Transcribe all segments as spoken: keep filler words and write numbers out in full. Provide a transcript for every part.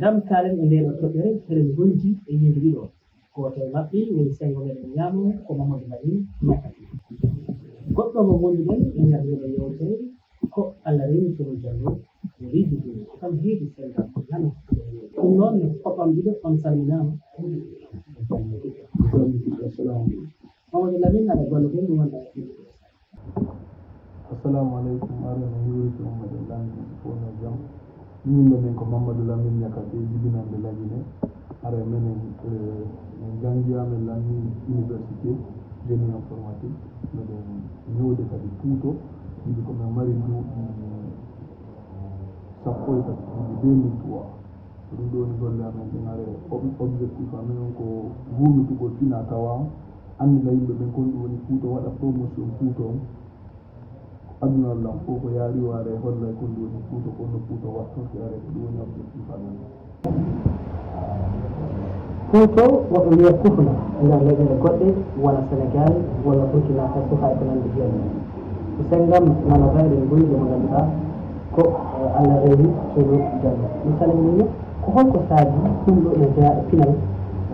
Kam kaalen e ndee ɗoo toɓɓere, eɗen ngonndi e yimɓe ɗiɗo. Gooto e maɓɓe woni senngo meɗen ñaamo, ko Mamadou Lamine Niakhaté. Goɗɗo mo ngonduɗen e nder ndee ɗoo yewtere ko Allah reeni Colo Jallo, mo Riidu Dine, kam heedi senngo nano. Ɗum noon, ne ko ɓamɗiɗo, on salminaama. Mamadou Lamine, aɗa golla ko ɗum wonɗa e ɗum. Assalamu aleykum, aɗa no hiwri ko ummoɗen Lamine, fof no jam. Min innde men ko Mamadou Lamine Niakhaté, jibinande Lagine. Hara menen, eh, min janngi amen Lamine Université, génie informatique. Meɗen ñowde kadi Puuto, sibu ko min mari duuɓi sappo e tati, duuɓi deux mille trois. Ko ɗum ɗo woni golle amen ɗen. Hara ob-, objectif amen on ko guurnitugol fina tawa on, anndina yimɓe ɓen kon ɗum woni Puuto, waɗa promotion Puuto on. Aduna lan fof ko yaari o ara e holla e kon ɗum woni Fuuta, ko no Fuuta wattorte ara, ko ɗum woni objectif amen. Fuuto, woɓɓe mbiya Kufna e nder leyɗeele goɗɗe, wona Senegal, walla Burkina Faso, hay ko nanndi heen. Ko senngam nana bayɗen guyɗe mo ngannduɗaa ko, eh, Allah reeni Colo Jallo. Mi salminiima, ko holko saabi ɗum ɗo ina jeyaa e pinal,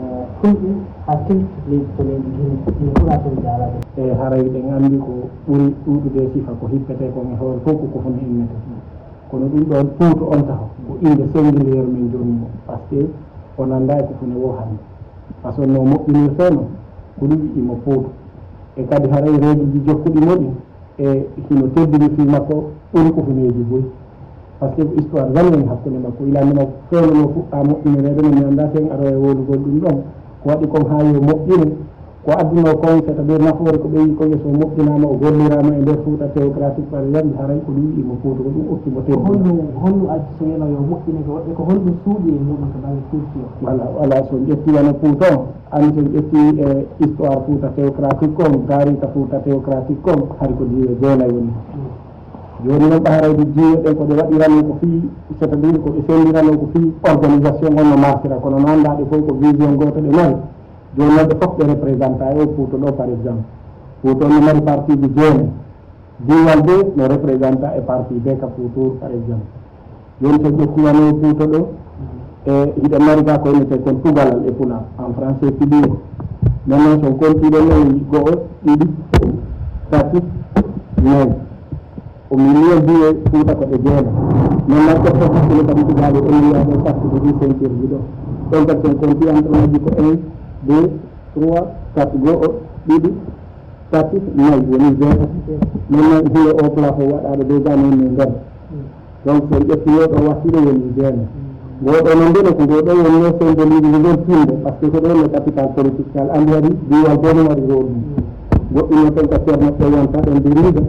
eh, Fulɓe haa tengti leydi to leydi Gine, ina ɓura toon jaalaade. E haray ɗen anndi ko ɓuri ɗuuɗude e sifa ko hippetee kon e hoore fof ko Kufna innetee. Kono ɗum ɗoon Fuuto on taho, ko innde singulier men joomii mo, par ce que o nanndaa e Kufna woo hannde. Façon no moƴƴinirtee noon, ko ɗum wi'i mo Fuuto. E kadi haray règle ji jokkuɗi mo ɗin, e hino teddini fii makko ɓuri Kufneeji buy. Par ce que ko histoire woni hen hakkunde makko. Ila nde makko feewno no fuɗɗaa moƴƴinireede, no mi anndaa si en aroo e wowlugol ɗum ɗon. Ko waɗi kon haa yo moƴƴire, ko addunoo kon, c'est-à-dire nafoore ko ɓeyi kon, e so moƴƴinaama, o golliraama e nder Fuuta théocratique, par exemple, haray ko ɗum wi'i mo Fuuta, ko ɗum okki mo teddude. Ko honɗum, honɗum addi so wiyanoo yo moƴƴine ko, e ko honɗum suuɗi e muɗum to bannge culture? Voilà, voilà, so en ƴetti wano Fuuta on, anndi so en ƴetti e histoire Fuuta théocratique kon, taariika Fuuta théocratique kon, hari ko diiwe jeenay woni. Jooni noon, ɓe haray ɗi diiwe ɗen ko ɗe waɗiranoo ko fii, c'est-à-dire ko ɓe senndiranoo ko fii organisation on no martira, kono no anndaa ɗe fof ko vision gooto ɗe mari. Jooni noon ɓe fof ɓe représenta e o Fuuto ɗo, par exemple. Fuuto no mari parti ji jeenay. Diiwal B no représenta e parti B ka Fuutoor, par exemple. Jooni so ƴetti wano Fuuto ɗo, e hiɗen mari ga ko innetee kon tugalal e pulaar, en français pilier. Maintenant, so on kontii ɗon, nayi, go'o, ɗiɗi, tati, nayi. O milieu mbiye Fuuta ko ɗe jeenay. Maintenant, ko fof hakkunde kadi tugaaɓe ɗon wiya ɗo sattude ɗi ceinture ji ɗo. Ɗon kadi so on kontii entre majji ko un, deux, trois, quatre, go'o, ɗiɗi, tati, nayi, woni jeetati. Maintenant, hino o plafond waɗaaɗo déjà no e nder. Donc, so en ƴetti oo ɗoo wattu ɗo woni jeene. Ngoo ɗoo noon, ndene ko ngoo ɗoo woni no symbolique nde ngol timbo, par ce que ko ɗoo no capital politique, kala anndi waɗi diiwal gooto waɗi rôle mum. Goɗɗum no ton ka Ceerno ɓe wonta ɗon diriida,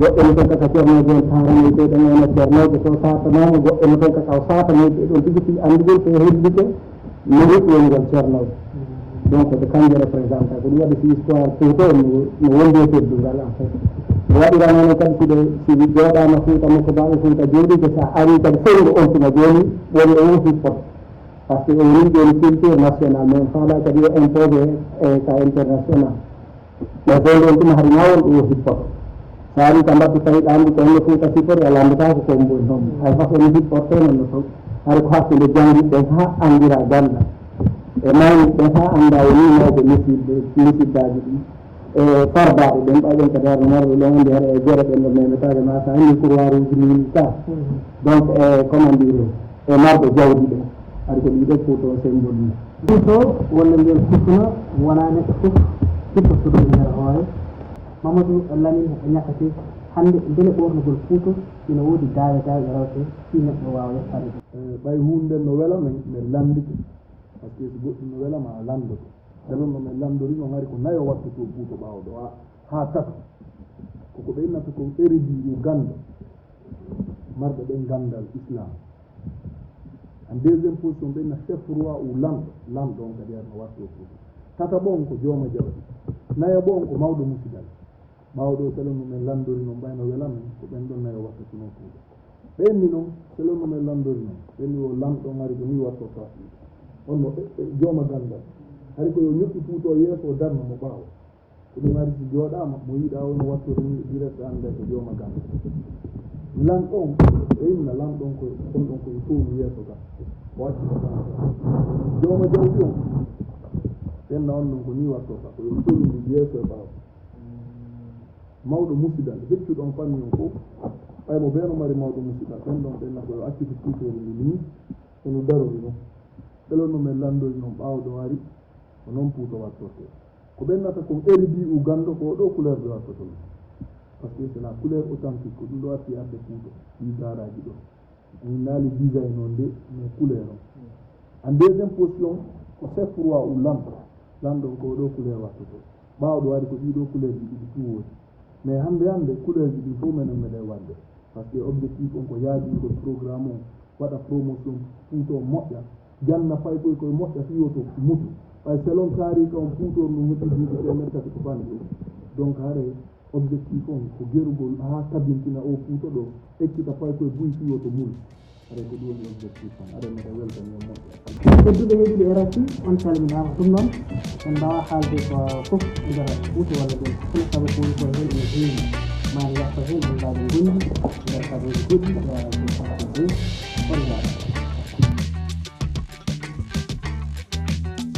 goɗɗum no ton ka Ceerno jon taaranoyte ɗon wona Ceernooɓe so saatanaama, goɗɗum no ton ka kaw saatanoyte ɗon tigi fii anndugol ko heddike, mérite woni ngol Ceernooɓe. Donc, ko kamɓe représenta, ko ɗum waɗi si histoire Fuuta on no, no wondi e teddungal, en fait. Ko waɗira noon kadi si ɓe, si jooɗaama Fuuta, Mokobaaɓe Fuuta jooɗii, ko so a arii kadi senngo on tuma jooni, woni o woni hip-hop. Par ce que o woni jooni culture nationale, mais en faala kadi o imposé e ka international. Mais so ɗon tuma hari ma won ɗum o hippoto. So ari ka mbattu tawi ɗaandu ko honno Fuuta sifori, a lanndataako ko mbo e hombo. Hay fas on hipporte noon no taw. Hari ko hakkunde jannguɓe ɓen haa anndira gannda. E mawniɓe ɓen haa annda woni mawɓe musidɓe, musiddaaji ɗin. E farbaaɓe ɓen, ɓay ɓen kadi harno marɓe ɗon anndi hara e gere ɓen ɗo memetaake ma so anndi kurwaaruuji ni ka. Donc, e comment dire, e marɓe jawdi ɓen. Hari ko ɗiɗo Fuuta o symbole ni. Fuuto wonde mbiyen Kufna wonaa neɗɗo fof hippo suudude nder hoore. Mamadou Lamine Niakhaté, hannde mbele ɓoornugol Fuuto ina woodi daawe daawe ɗe rawte fii neɗɗo waawa yettaade ɗum? Eh, ɓay huunde no wela men, men lanndike. Par ce que si goɗɗum no wela ma a lanndoto. Selon no men lanndori noon hari ko nayo wattotoo Fuuto ɓaawo ɗo haa, haa tato. Ko ko ɓe innata ko érudit ou ganndo. Marɓe ɓen ganndal Islam. En deuxième position, ɓe na chef roi ou lanɗo, lanɗo on kadi arno watto Fuuta. Tataɓo on ko jooma jawdi. Nayaɓo on ko mawɗo musidal. Ɓaawo ɗo, selon no men lanndori noon, ɓayno wela men, ko ɓen ɗon nayo wattotuno Fuuta. Ɓe inni noon, selon no men lanndori noon, ɓe inni o lanɗo on ari ko ni wattorta Fuuta. On no ɓe, ɓe jooma ganndal. Hari ko yo ñoƴƴu Fuuta o yeeso, o darna mo ɓaawo. Ko ɗum ari si jooɗaama, mo yiɗaa o no wattori ni direct annda ko jooma ganndal. Lanɗo on, ɓe inna lanɗo on ko, on ɗon ko e toonu yeeso ga. O acci jooma jawdi on. Ɓenna on non ko ni wattorta, ko yo tolndu yeeso e ɓaawo. Mawɗo musidal, heccuɗo on famille on fof, ɓay mo ɓe no mari mawɗo musidal, ɓen ɗon ɓenna ko yo accitu puutoru ndu ni, e no darori non. Ɓelo no men lanndori non ɓaawo ɗo ari, ko non puuto wattorte. Ko ɓennata kon R D ou ganndo ko ɗo couleur ɓe wattoto non. Parce que c'est la couleur authentique, ko ɗum ɗo atti arde puuto, ɗi gaaraaji ɗo. Min naali design on de, mais couleur on. En deuxième position, ko chef roi ou lampe. Lanɗo on ko oɗo couleur wattoto. Ɓaawo ɗo waɗi ko ɗiɗo couleur ji ɗiɗi tout woodi. Mais hannde hannde couleur ji ɗin fof menen meɗen waɗde. Parce que objectif on ko yaajingol programme on, waɗa promotion puuto moƴƴa, janna paykoy koye moƴƴa fii woto mutu. Ɓay selon taariika on puutor ndun heɓi duuɓi teemeɗɗe tati ko fanɗi. Donc haɗe Objectif on ko gerugol haa tabintina oo puuto ɗo, ekkita paykoy buy fii woto mulu. Haɗe ko ɗum woni objectif on. Haɗe meɗen weltani on moƴƴa. Tedduɓe heɗiiɓe R F I, on calminaama. Ɗum noon, en mbaawaa haalde ko fof nder puuto walla ɗum. Kono sabu ko woni ko heen ene heewi. Maa en yahto heen, en mbaawa gondi nder sabuuji goɗɗi, e, on jaaraama.